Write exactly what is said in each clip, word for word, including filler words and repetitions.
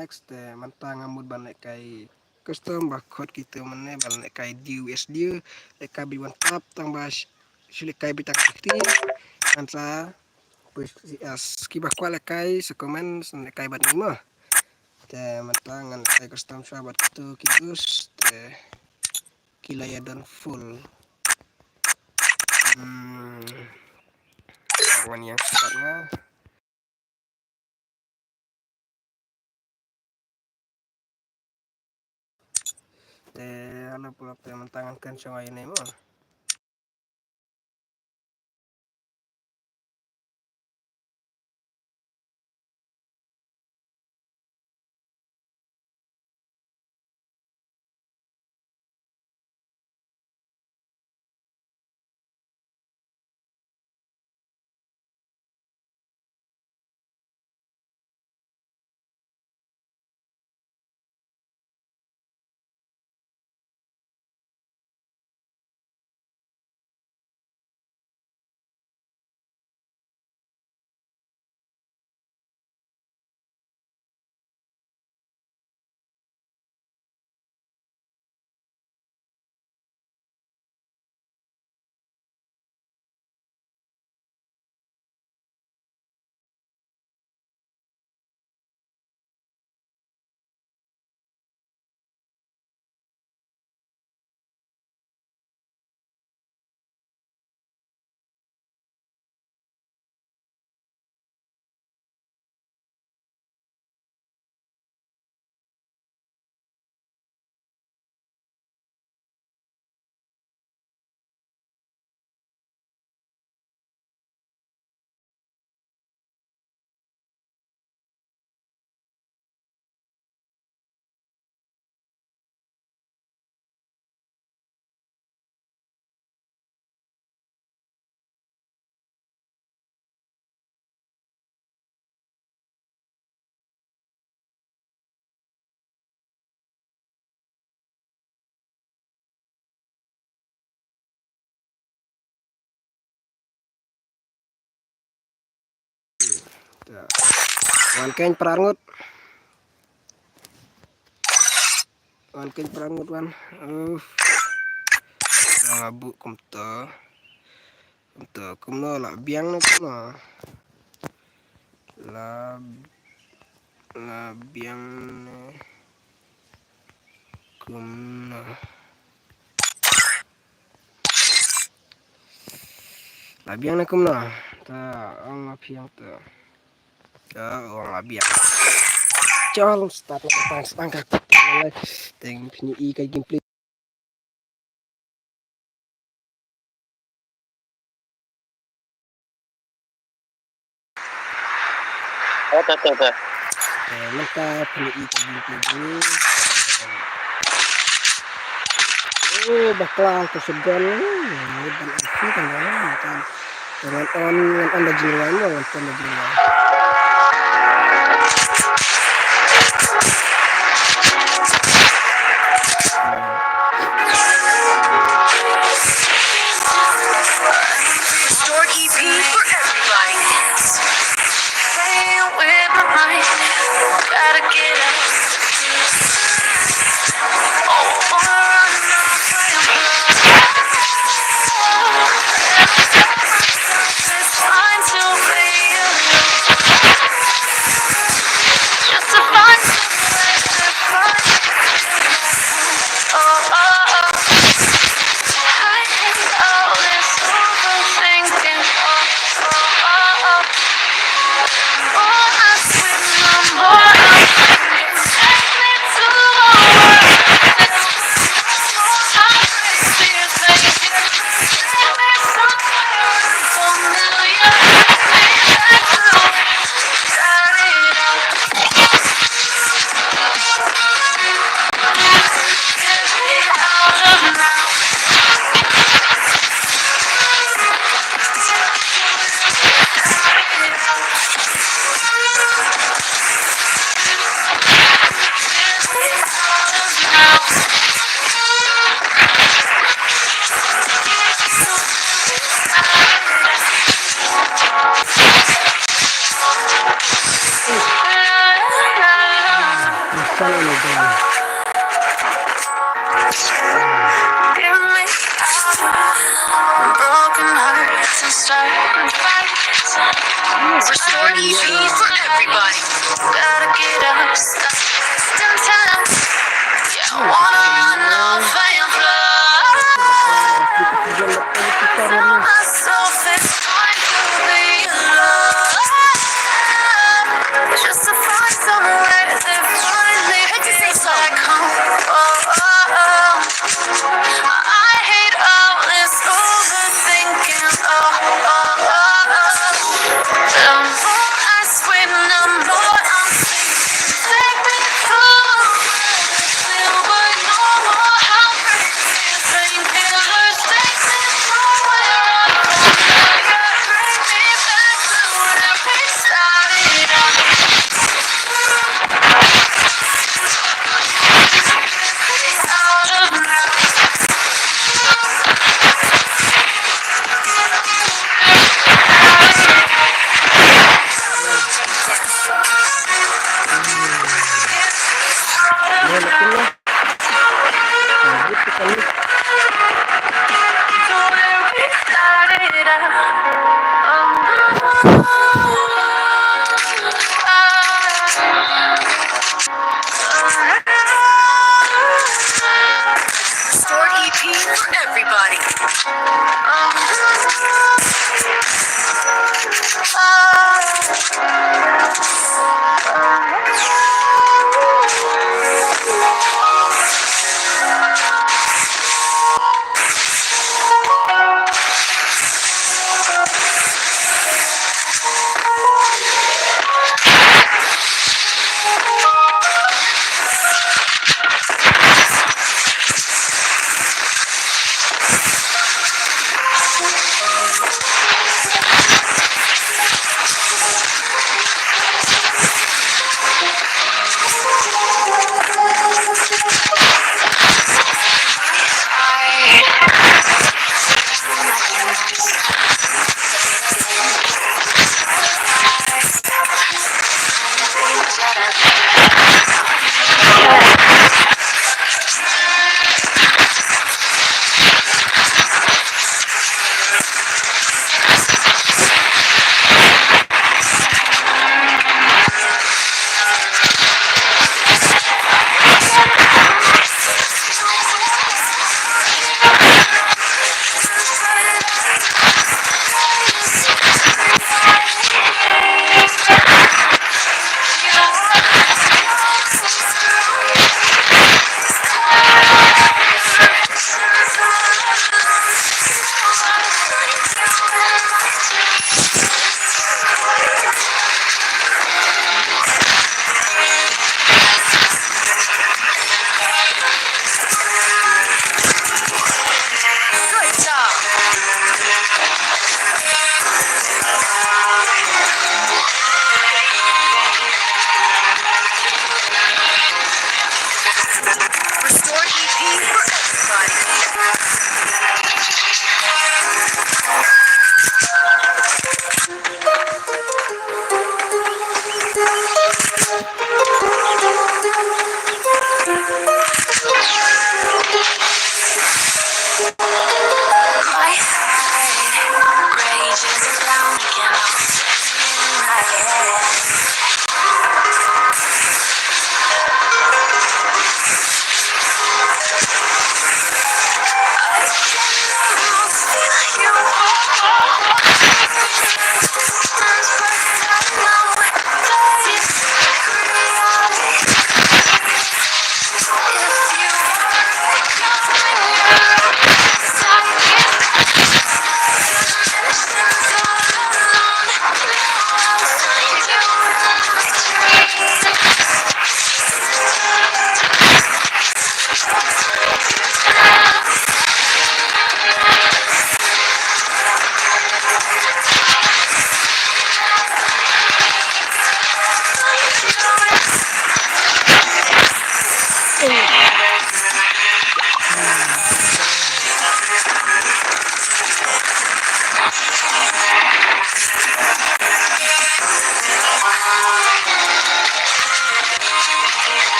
Next, te mynta nga mut ban lehkai custom ba khot kito mynne ban lehkai D U S D U, lehkai beit one tap tang ba sh-, shu lehkai beit tang fifty. Ngan sa, pues, as kiba kwah lehkai sa comment, sa lehkai bad ngi mo. Te mynta ngan lehkai custom shuwa bad kito ki dus, te ki la ïa don full. Hmm. Wan ïa start nga. Te, halo pula te mynta ngan kren shong ai ne mo. Wan keiñ phra ngut. Wan keiñ phra ngut wan. Uf. Nga buh kumto. Kumto, kumno la biang ne kumno. La, la biang ne kumno. La biang ne kumno. Ta, ong la biang ta. Ta, ong la biang. Chal, start na tang, start ka. Teng pini i ka gameplay. Oh, ta, ta, ta. Eh, mynta pynïaid ka jingpynïaid. Eh, bakla ka shotgun. Ngan on, ngan on da jingrwai mo, ngan on da jingrwai. Store keeping for everybody. Playing with my mind. Gotta get up. Oh, wanna play a blow. Let's find a way alone. Just to find somewhere to find. Oh, oh, oh. I hate all this overthinking. Oh, oh, oh, oh. The more I swim, the more I'm sinking. Take me to Broken hearts and starting fights. Restoring peace for everybody. Gotta get up, stop wasting time. Yeah, I wanna run off and fly. Tell myself it's going to be alone. Just to find somewhere that finally feels like home. Oh, oh, oh. I hate all this overthinking. Oh, oh, oh, oh. The more I swim, the more I'm sinking. Take me through the silver, no more heartbreak. Restored E P for everybody.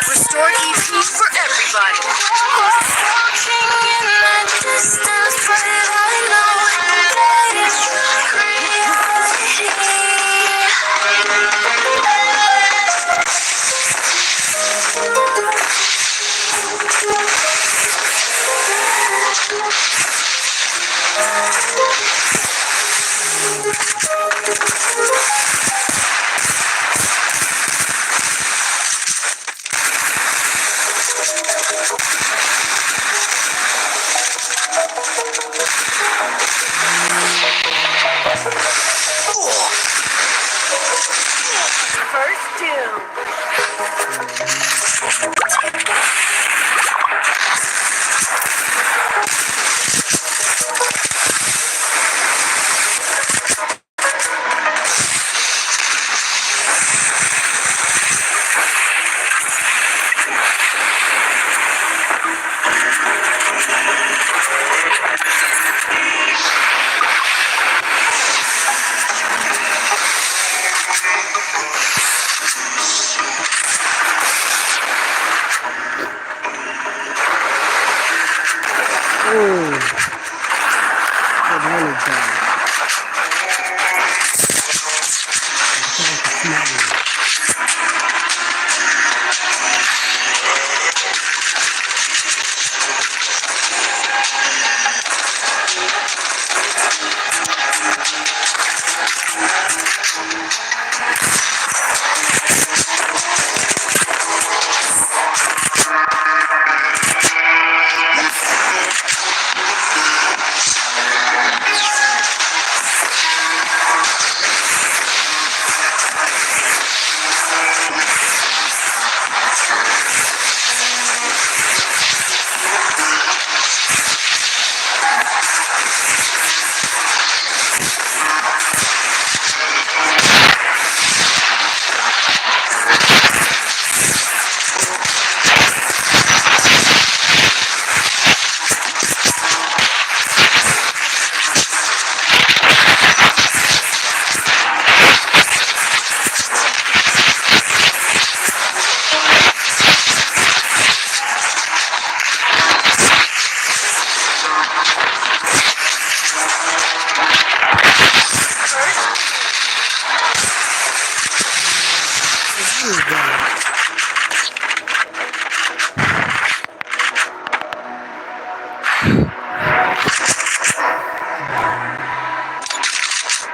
Restore E P for everybody. First doom.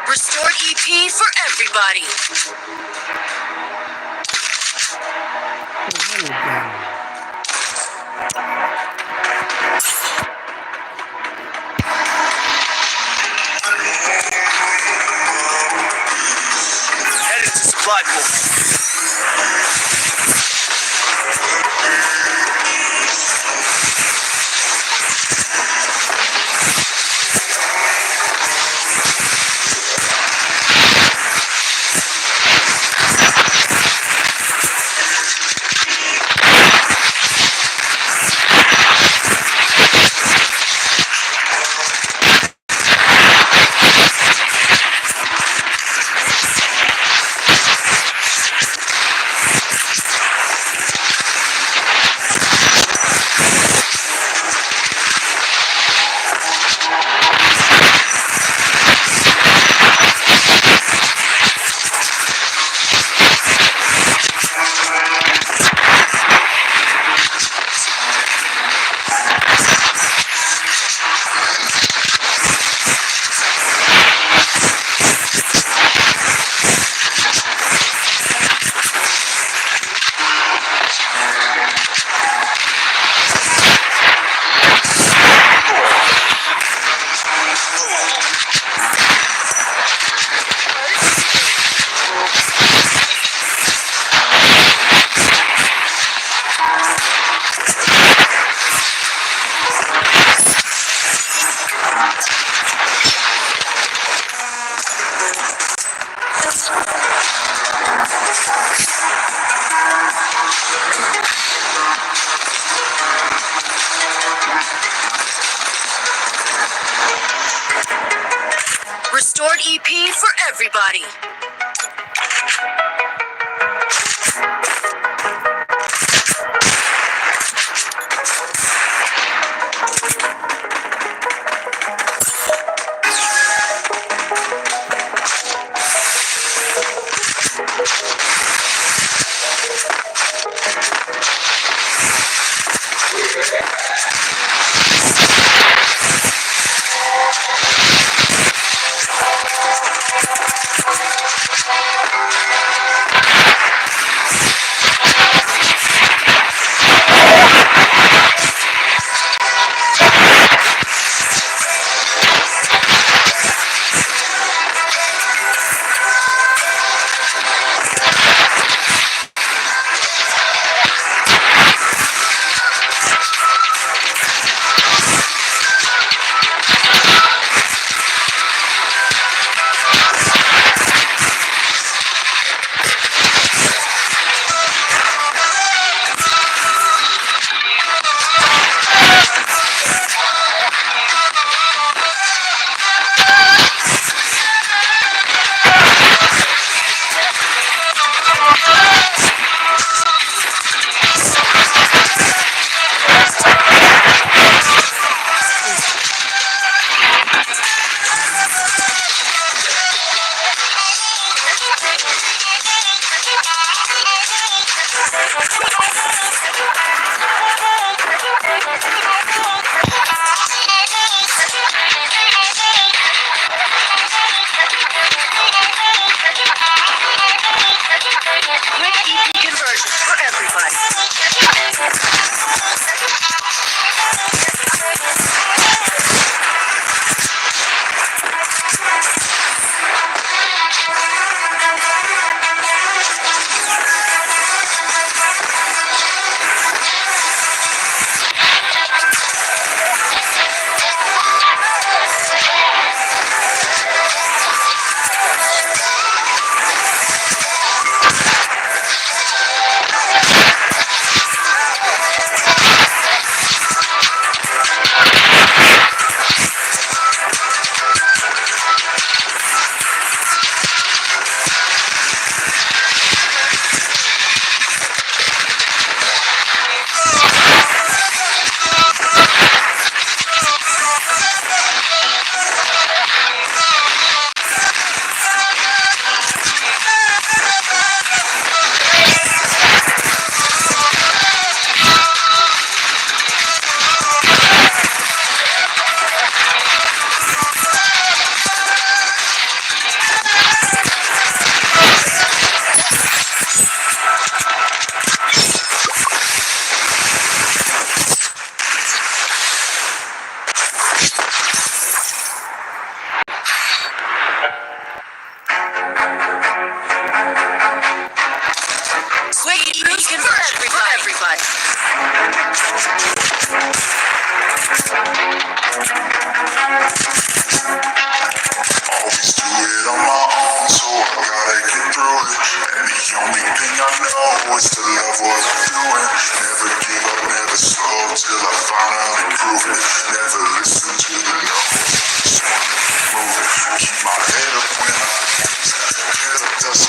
Restore E P for everybody. Headed to supply point. Short E P for everybody. Quick E P conversion for everybody. Quick, you can for everybody. Always do it on my own, so I gotta get through it. And the only thing I know is to love what I'm doing. Never give up, never slow till I finally prove it. Never listen to the noise, just wanna keep moving. Keep my head up when I head up, that's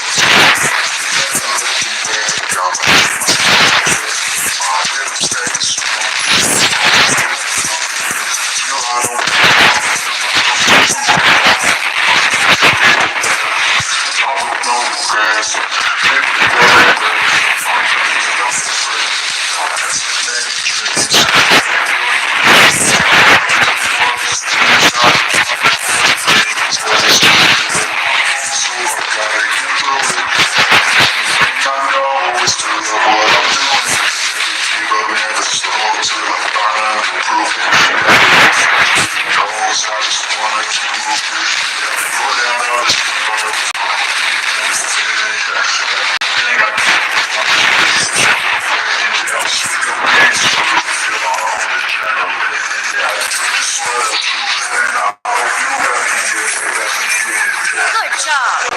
Good job.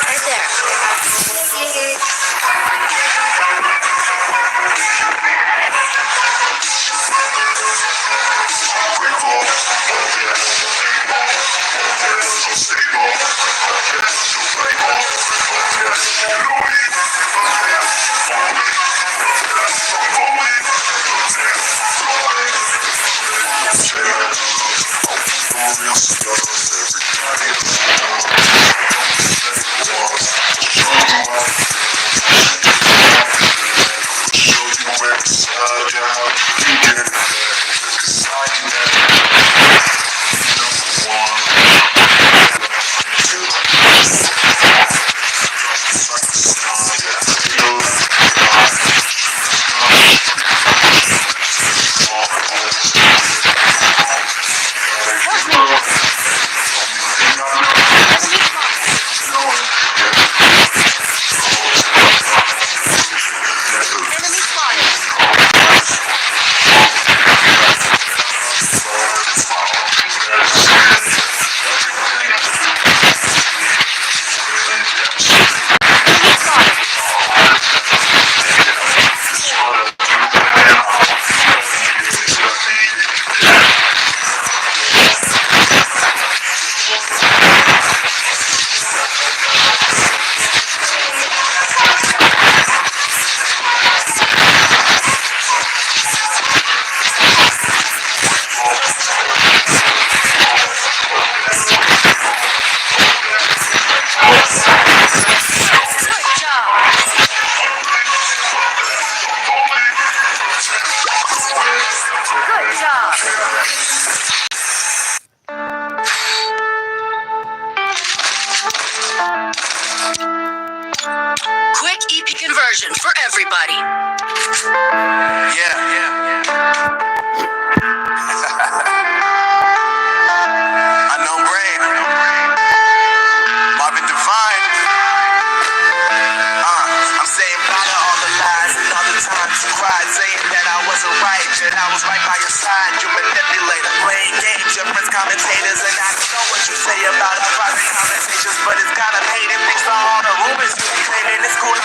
Right there.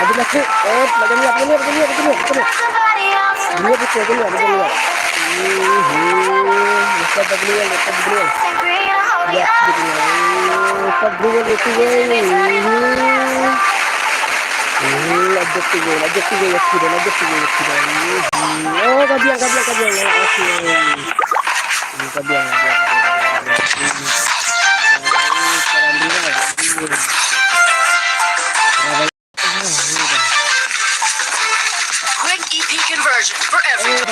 Abin aku, eh, lagi niat, lagi niat, lagi niat, lagi niat, lagi niat. Niat itu, lagi niat, lagi niat. Hmm, hmm. Let's go, W L, let's go, W L. Yes, W L. Let's go, W L, let's go, W L. Hmm. Hmm, let's go, let's go, let's go, let's go, let's go. Hmm. Oh, ka biang, ka biang, ka biang. Let's go. Hmm, ka biang, ka biang, ka biang, ka biang. Hmm. Hmm, ka biang, ka biang. Quick E P conversion for everyone.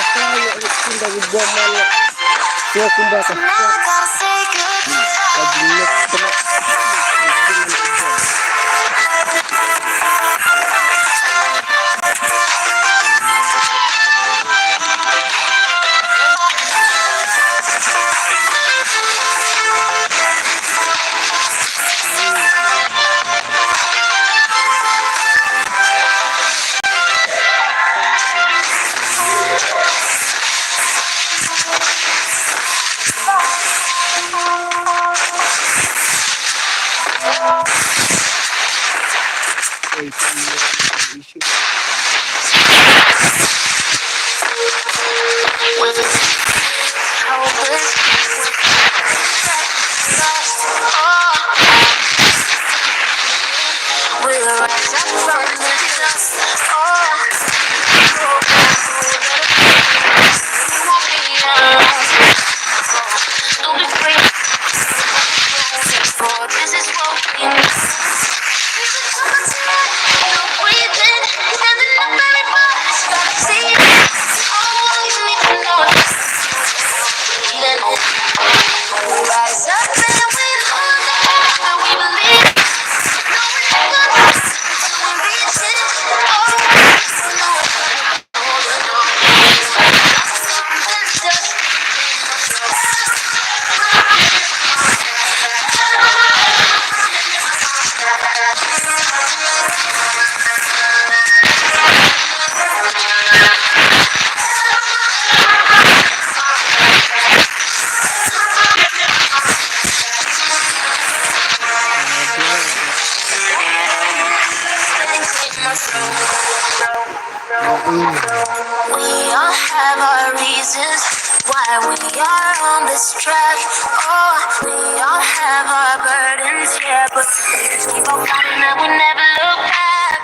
We all have our reasons why we are on this track. Oh, we all have our burdens, yeah, but we just keep on fighting and we never look back.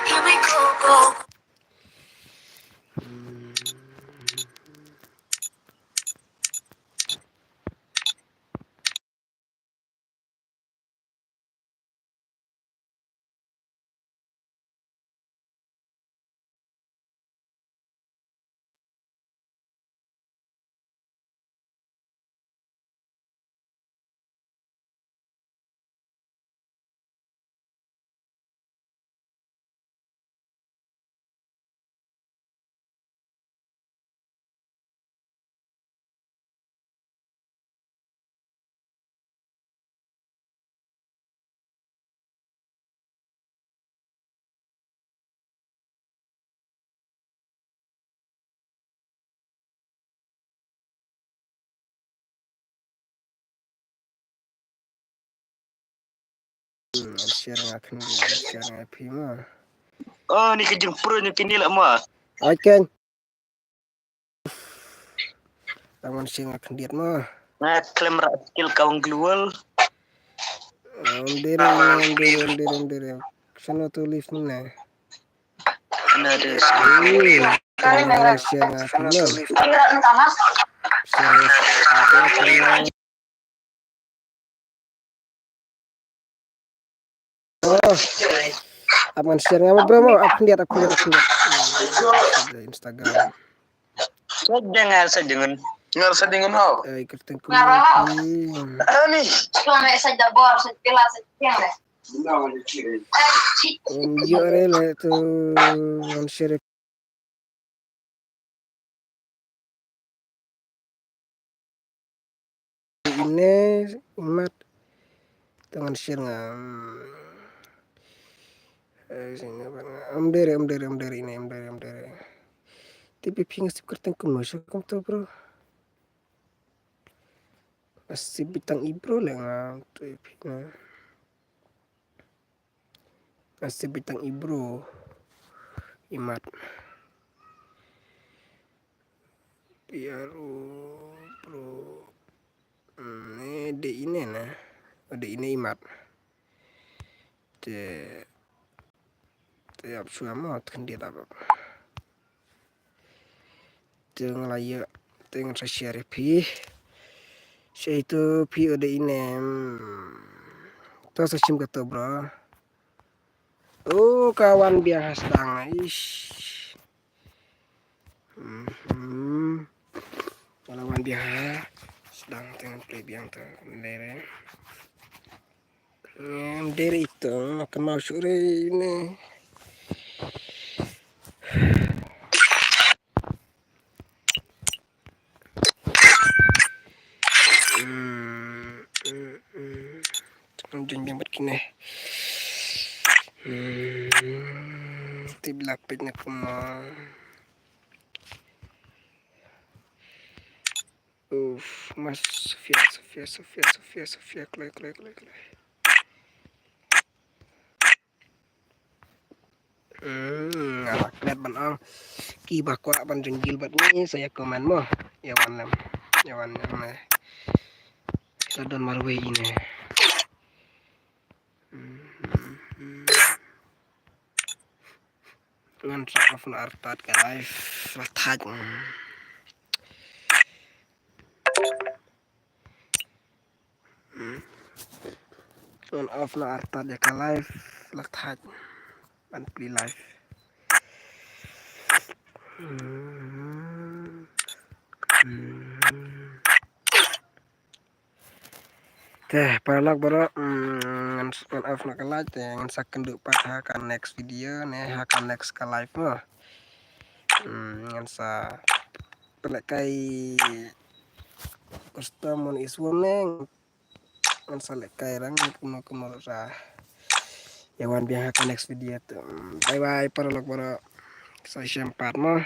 Here we go, go. Hmm, share nga khyndiat, share nga phi mo. Oh, ni ka jingpyrshah ni kini lah mo. Ai ken. Tang wan share nga khyndiat mo. Nga khlem rah skill ka wan global. Om dere, om dere, om dere, om dere. Shano to live mane. Nah, dere. Hmm. Tang wan share nga khyndiat. Share nga khyndiat. Oh. Ap ngan share nga mo bro mo, ap khyndiat, ap khyndiat, ap khyndiat. Hmm, Instagram. Sa jangan, sa jangan. Ngar sa jangan ho. Eh, kyrteng ku. Ani. Cuma sa jabor, sa jelas, sa jangan. Em, yo re le tu ngan share. Ine, imat. Tang wan share nga. Eh, sini apa nga? Om dere, om dere, om dere ine, om dere, om dere. Te phi nga sip kyrteng kumno sha kumto bro. Nga sip beit tang i bro le nga. Te phi nga. Nga sip beit tang i bro. Imat. P R O bro. Hmm, ne de ine na. De ine imat. Te, te ap shuwa mo, te khyndiat ap. Te nga la ïa, te ngan sa share ïa phi. Share ïa tu phi o de ine. Hmm. To sa shim kato bro. Oh, ka wan biang ha sdang, ish. Hmm. Ka la wan biang ha sdang, te ngan play biang to. Lere. Em, dere ito, makan mau sore ini. Hmm, hmm, hmm. Jangan jangan buat gini. Hmm, tip lapit nak kemau. Uf, mas Sofia, Sofia, Sofia, Sofia, Sofia, kloi, kloi, kloi, kloi. Hmm, nga la klet ban ong. Kiba kwah ban jingil bad ngi sa ïa comment mo. Ïa wan lem. Ïa wan lem. La don marwei ine. Hmm, hmm, hmm. Ngan sa off na artat ka live la thait. Hmm. Ngan off na artat ka live la thait. Ban plie live. Hmm. Hmm. Te paralok baroh, mm, ngan, ngan off na ka live te ngan sa kynduh pat ha ka next video ne ha ka next ka live mo. Mm, ngan sa pynlehkai custom mon is one ne ngan sa lehkai rang kumno kumno ra. Ïa wan biang ha ka next video te. Mm, bye bye paralok baroh. Sa shem pat mo.